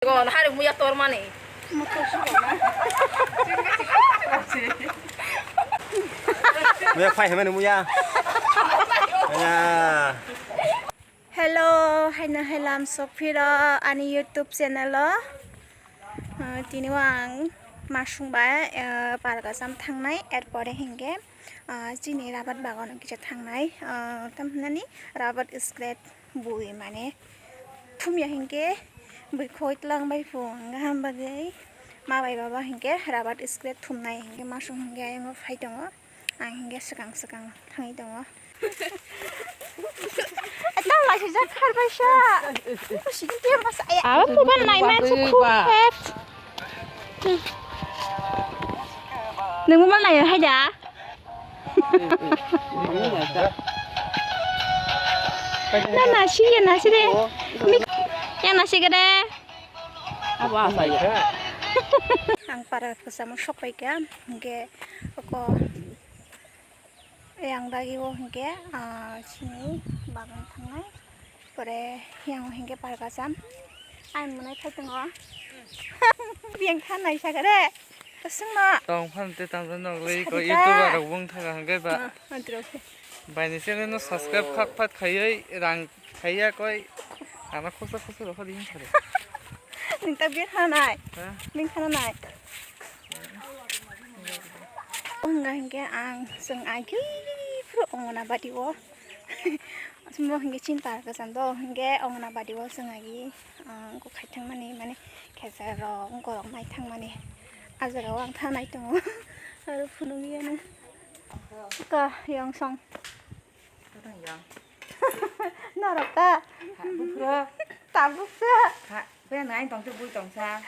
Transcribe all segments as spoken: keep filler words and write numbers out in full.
Gon hari muya tormani. Muya phai hemani muya. Ya. Hello, haino helam sokphiro ani YouTube channel o. Ah, tini o ang masung bai, ah, pargasam thangnai, erpore hinge, ah, chini rabat bagan o kisa thangnai, ah, tam hinani rabat scrap bui mane thumya hinge bui khoi tlang bai phu ang gaham bagwi ma bai baba hinge rabat scrap thumnai hinge masung hinge ayang o phai tongo. Ang hinkhe swkang swkang thangwi tongo. Tamo laisijak kharbaisa. Abo mobile naima se khub fast. Nwng mobile naiyo hai da? Na nasi ya nasi de. Mik ya nasi gede. Abo asai. Ang para kwchamo sok paikha, hinkhe oko yang dagi o hinkhe, ah, chini bagan thangnai, pore yang o hinkhe para kwcham. Ang mwnai khai tongo. Biyang kha nai sakha de. Kasingma. Tong phan te tang nok le ko YouTuber rok bung thaga hangke ba. Antro. Bai ni channel no subscribe phak phak khaioi rang khaiya koi. Ana khosa khosa rokha di hare. Ning ta bir hanai. Ha? Ning khana nai. Ong ga hingke ang seng agi pro ong na badi o. Asmo hingke chinta ka sando hingke ong na badi o seng agi. Ang ko khai thang mani mani. Khecherok, borok naithangmani. Ah jagao ang thanai tongo. Aro phunukya nw. Ka, yong song. Yang. Norok ta. Ha, buphuro. Tabuk sa. Ha, be nai tong te bui tong sa.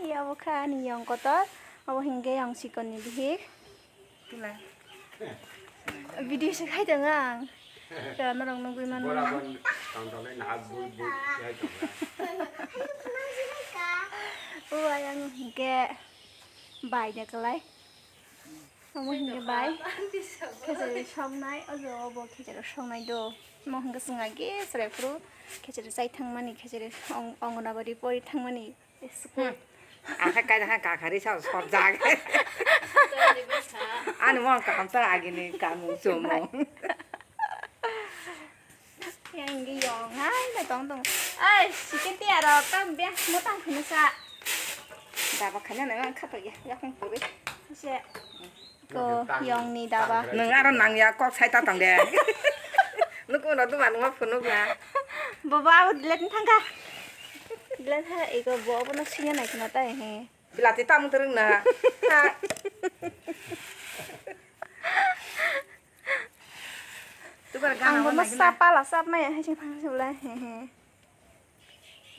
Iya, bo kha ani yong kotor. Abo hingke yong sikon ni bihik. Tula. Video se khai tongo ang. Tela norok nugui mano. Bora bon tong tong le nahak bui bui khai tongo. O ayang hingke bai de kelai. Omo hingke bai. Khejari songnai, ojo obo khejari songnai do. Mo hingke chwng agi chwrai phuru khejari chai thangmani, khejari ong-, Anganabadi pori thangmani. School. Hmm. Ang khe kaisa khe kakhari sa sopjak. Ani mo kaham ta agini kamung chumung. Yang di yong hai na tong tong. Ai, sikit ya ro tam bia mo tang khunu sa. Daba khana na ang khato ya, ya khong puri. Se. Ko yong ni daba. Nwng aro nang ya kok sai ta tong de. Nuku no duma numa phunuk ya. Baba abo delete thangkha. Delete ha ego bo abono sinya nai khna tai he. Bilati tamung twrwng na. Ha. Tubar gana Ang bo hwnna ma gina. Sap pala sap maya hai sing thang sing ulai he he.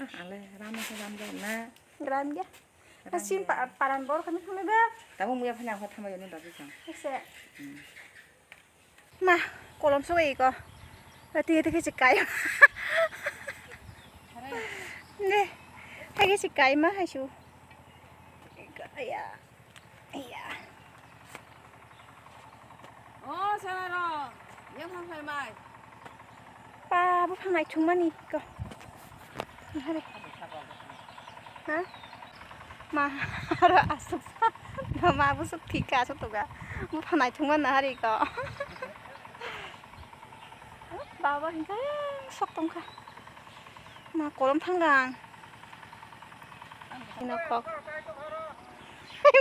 Ah, ale ramo se ram de na. Gram ya. Ram Asin ya. Pa-, paran bor kami kami ba. Tamo muya phanya kho thamai ni dagi sang. Ese. Hmm. Ma, kolom so iko. Ati ati ke chikai. Ne, agi chikai ma hai su. Iko ya. Iya. Oh, sana ro. Yang phang phai mai. Pa, bo phang nai thung mani ko. Hare. Ha? Ma, ro asuk. Ma, ma bo suk thik ka asuk to ga. Bo phang nai thung man na hari ko. Baba hingke sok tongkha. Ma kolom thangkha ang. Ino kok.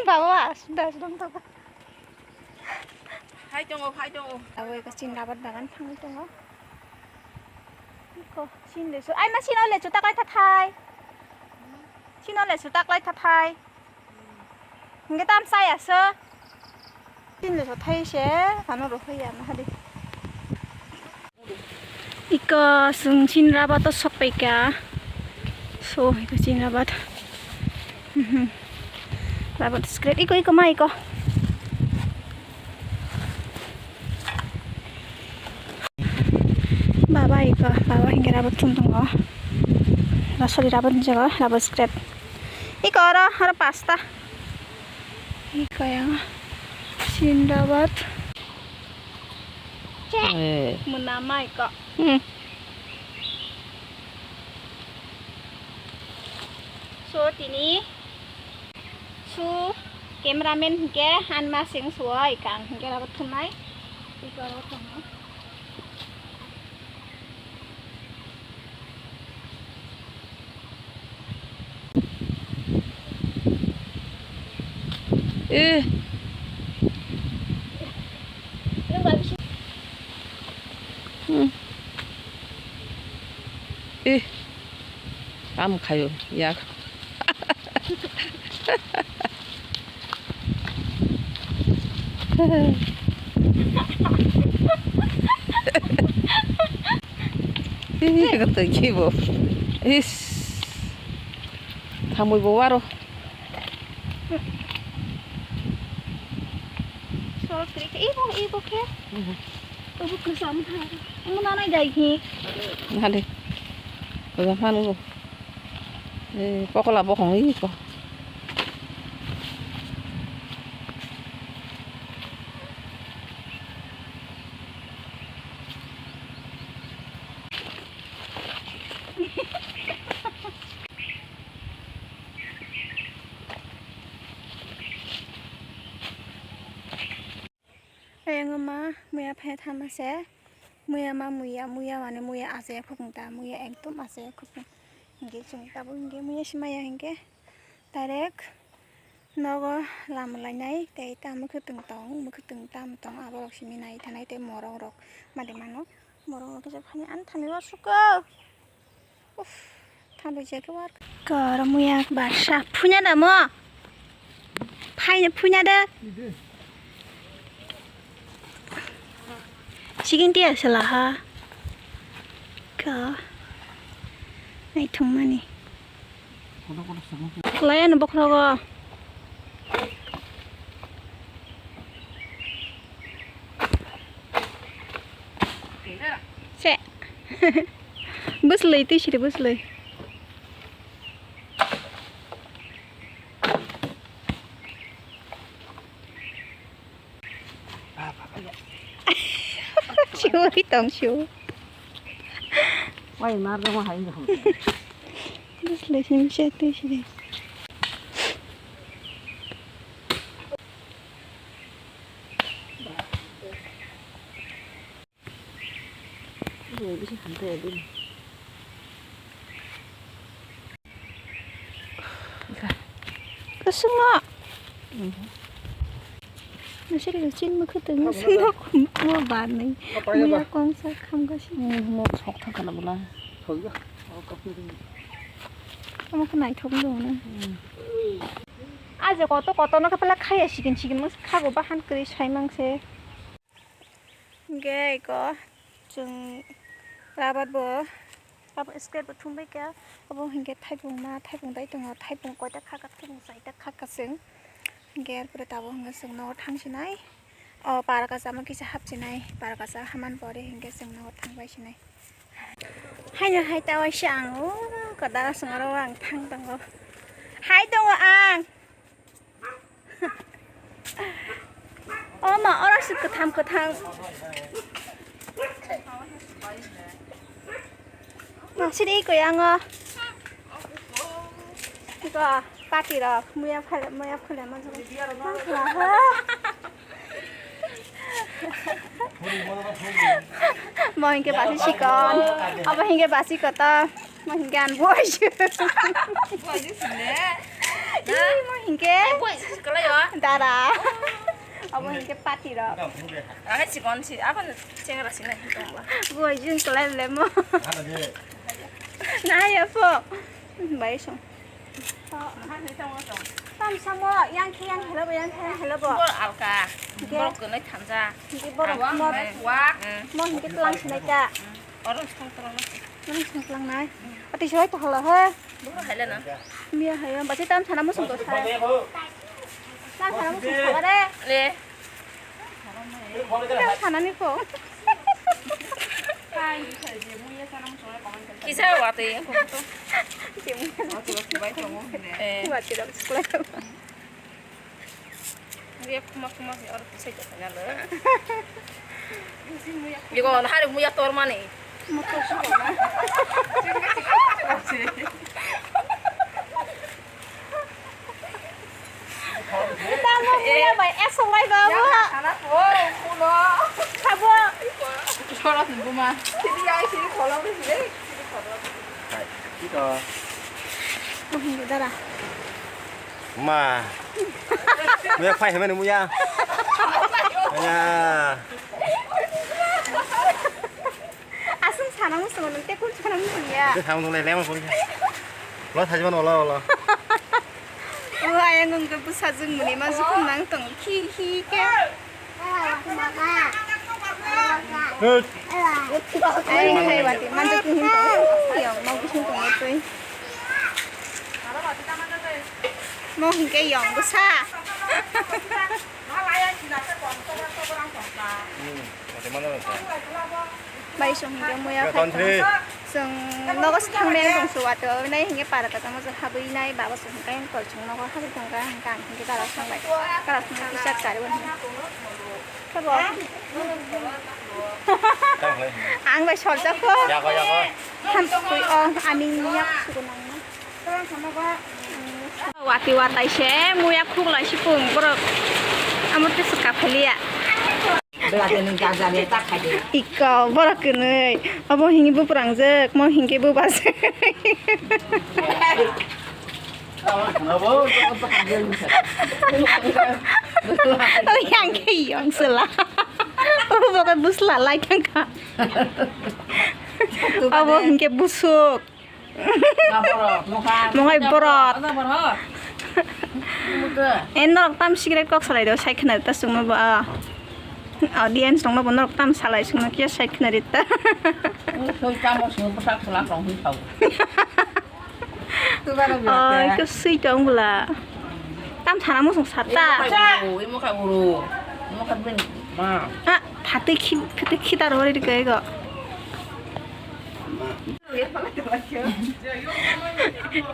Baba asuk da asuk tongkha. Hai tongo, hai tongo. Abo eko chin rabat bagan thangwi tongo. Iko chin lesu. Ai ma chin o lesu taklai tha thai. Chin o lesu taklai tha thai. Hingke tam saya se. Tin le sothai se, ano rohoi ya, mahadi. Iko sung chin rabat to sok paika. So, iko chin rabat. Mhm. Rabat scrap. Iko, iko, ma, iko. Baba iko, baba hingke rabat thum tongo. Rasori rabat hingke rabat scrap. Iko oro, oro pasta. Iko yang Sindrabad. Eh. Menama iko. Hmm. So tini su cameraman hingke hanma sing suoi kang hingke abo thumnai. Eh. Hmm. Eh. Kam khayo yak. Ih, kata kibo. Is. Thamwi bo waro. Sol krik, ibo, ibo khe. Mhm. Ibo khe sam tha. Ibo nanai dai khe. Nade. Oja phan go. Eh, pokola bokong iko. Ayang ma muya phai thama se. Muya ma muya, muya mane muya aje khukung ta, muya ekdom aje khukung. Hingke chwng tabuk hingke muya simaya hingke direct nogo lama lainai tei ta mwkhwtwng tong, mwkhwtwng tam tong aborok simi nai thanai tei morok rok made mano. Morok rok kisa phani ani thani uansukgo. Uff, thanbwi je khe war. Kor muya barsa phunya da mo? Phaina phunya da. Chicken tea sala ha. Ka. Naithok mani. Khlai ano bokhrogo. Se. Bwslwi twi siri bwslwi. Siwi tong siwi. Wai mar dong hai dong. Bwslwi sini se twi siri. Bisi hamtaya bini. Kwswngo. Mhm. Nasiring chin mwkhwtwng. Tamo swngno ba. Khum-, mo barnwi. Apa ya ba? Muya kongsa khamgasi. Hmm, mo sok thangkha na bwla. Thok ya. Oh, kapni ring. Omo khe naithok wngwi dong na. Hmm. Aje koto koto no khe pala khaya sikin sikin mo khago bahan kwrwi sai mang se. Hingke eko chwng rabar bo, abo square bo thumbai kha, obo hingke thaipung ma, thaipung dai tongo, thaipung koita khaka, thaipung saita khaka chwng. Hingke er pore tabuk hingke chwng nogo thang sinai, o para kasa mo kisa hap sinai, para kasa haman pore hingke chwng nogo thang bai sinai. Haino hai ta waisa ang o kwdala chwng oro ang thang tongo. Hai tongo ang. O ma, oro se kwtham kwtham. Ma, siri koi ango. Iko, pati rok, muya phale, muya phale, ma jolo. Mo hingke basi sikon, abo hingke basi kotor. Mo hingke ang boy. Boy je sini. Ih, mo hingke. Boy je sekolah ya. Dara. Abo hingke pati rok. Ang sikon si, apa cengera sini? Boy je sekolah le mo. Nah ya po. Bai song. Tam samo yang khe yang hello bo, yang khe yang hello bo. Bor alka. Hingke. Bor kwnwi thamja. Hingke bor mo. Wak. Mo hingke tlang sinai ta. Oro song tlang. Nang songklang nai. Ati soi to hala he. Boro hai le na. Miya hai ba tam sana musung to sai. Tam sana musung sa re. Le. Tam sana ni ko. Kisa wa te ko to. Ke mu. Wa te ba ko mo. Eh. Wa te ba ko. Muya kuma kuma se oro pisai tongkha na lo. Ego na hari muya tor mani. Muto suka na. Bai, esok lai ba bo. Ya, sana ko, kulo. Sabo. Chora sini buma. Sini ya, sini kolom sini. Sini kolom. Hai, ito. Mohon dara. Ma. Muya phai hemani muya. Ya. Aswng sana muchungo nwng tei kung sana muchung ya. Tei samung tonglai lema kori. Lo sajima no lo lo. O ayang wngkha bwsajwk muni ma jukhum nang tong khi khi khe. Hey. Ayang hai wati manjak ni hin tong yong ma bising tong twi. Mo hinkhe yong bwsa. Hmm, wati manjak ni tong. Bai song hinkhe muya khai tong. Chwng nogo se thangmani tong se wato nai hinkhe para kata mo habwi nai baba song hinkhe ang kol chwng nogo habwi tongkha hinkhe ang hinkhe dara song bai. Dara song kisa kari bo hinkhe. Sabo. Ang bai sorjak ko. Yago, yago. Ham koi o ami yak sugo nangma. Wati watai se muya khuklai sipung borok. Amo tei swka phaliya. Iko borok kwnwi. Abo hini buprangjak, mo hinkhe bubajak. Yang khe yang sela. Abo khe busla lai thangkha. Abo hinkhe busuk. Mohai borot. Eh, norok tam secret kok salai do, sai khna ta sungma ba. Audience rok no bo norok tam salai sungma kya sai khna rita. Soi tamo sung bwsak swlak rong hwi thau. Oi, ko sui tong bula. Tam sana musung sata. Imo ka uru, imo ka bin ma. Ah, phatwi khi, phatwi khi tar hori ke go.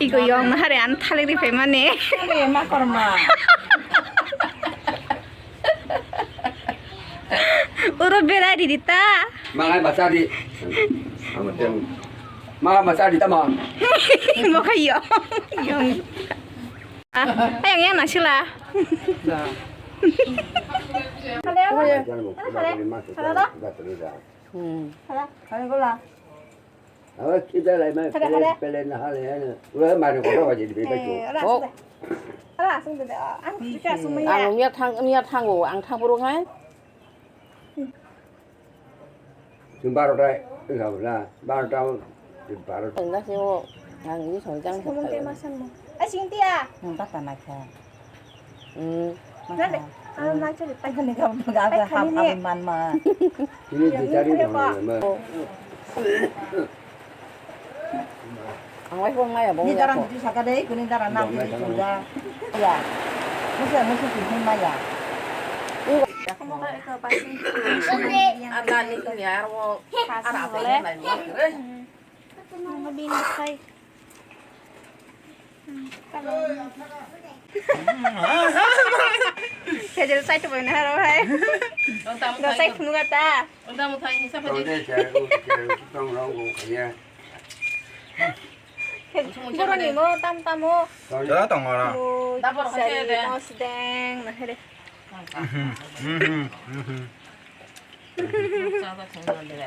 Iko yong na hare an thalik ri phaimani. Uro berai riri ta. Mangai bacha di. Amo tem. Mangai bacha di tamo. Mo khayo. Yong. Ah, ayang yang nasila. Hale, hale. Hale, hale. Hale, hale. Hale, hale. Awa kita lai mai pele pele na hale hale. Ura mari ko ba jadi beta ko. Ala asung de. Ala asung de. Ang kita asung ya. Ang miya thang miya thango ang thang burung hai. Sung baro dai. Enggak lah. Baro tahun. Baro. Enggak sih wo. Ang ini song jang. Kamu tema sama. Eh sing tia. Enggak tanah kah. Hmm. Nade, ano na chali pai. Paikha ni gam gaga hap hap man ma. Ini dicari dong, ya, Mak. Ang lai phone maya bong. Ni darang di saka dei, kuni darang na di suda. Ya. Musa musa di hin maya. Ada ni kuni arwo. Ada apa ni lai mo. Nang bin sai. Kejel sai tu bana haro hai. Dosai phunu kata. Tong de, chai, u, chai, u, tong rong, u, ya. Boroni mo tam tamo. Tong. Jora tong ora. Mo. Dabor sai, khaise de. Mo sideng na here. Mhm, mhm, mhm. Sa sa thong de.